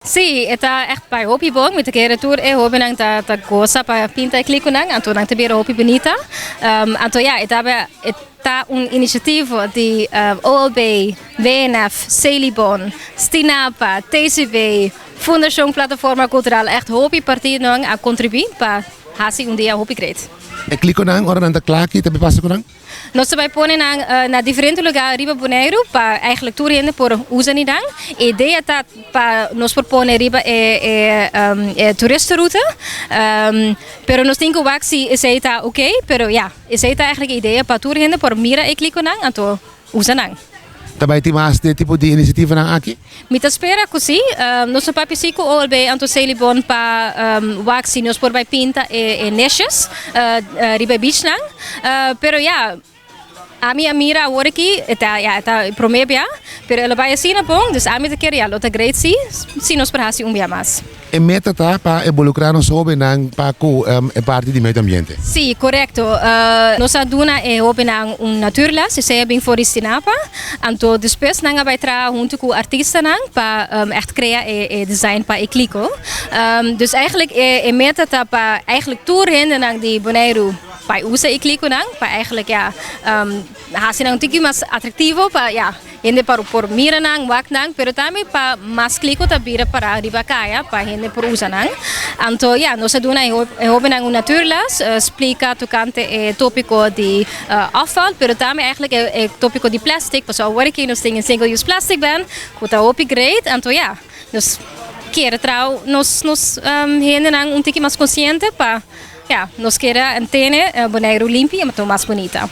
Sí, e ta echt bai hopi bon. Mi ta kere tur e hobennan ta gosa pa pinta e klikonan, anto nan ta bira hopi bunita. Anto ya, e ta e ta un inisiativo di OLB, WNF, Selibon, Stinapa, TCB, Fundashon Plataforma Kultural. Echt hopi partidonan a kontribuí pa hasi un dia hopi great. E klikonan, ora nan ta kla, ki ta pasa ku nan? Nos ta bai pone nan na diferente lugar riba Boneiru pa eigenlijk tur hende por usa ni nan. E idea ta pa nos por pone riba e toeristenroute. Pero nos tin ku wak si esei ta oké, pero ya, esei ta eigenlijk e idea pa tur hende por mira e klikonan anto usa nan. Ta bai tin mas di e tipo di inisiativanan aki? Mi ta spera ku si. Nos ta papia si ku OLB anto Selibon pa wak si nos por bai pinta e nesjes riba e beachnan. Pero ya, ami a mira awor aki, e ta ya e ta e prome bia, pero e lo bai asina bon, dus ami ta kere ya lo ta great si si nos por hasi un bia mas. E meta ta pa involucra nos hobennan pa cu e parti di medio ambiente. Sí, corecto. Nos a duna e hobennan un natuurles, esey a bin for di Stinapa. Anto despues nan a bay traha hunto cu artistanan pa echt crea e design pa e kliko. Dus eigenlijk e meta ta pa eigenlijk tur hendenan di Boneiru bay usa e klikonan pa eigenlijk ya haci nan un tiki mas atractivo pa ya. Hende pa por mira nan, wak nan, pero tambe pa mas kliko ta bira para riba kaya pa hende por usa nan. Anto ya, nos a duna e hobennan un natuurles, splika tokante e topiko di afval, pero tambe eigenlijk e topiko di plastic, pasobra awor aki nos tin e single use plastic ban ku ta hopi great, anto ya, nos kier trau nos nos hendenan un tiki mas konsiente pa ya, nos keda tene Boneiru limpi i mas bunita.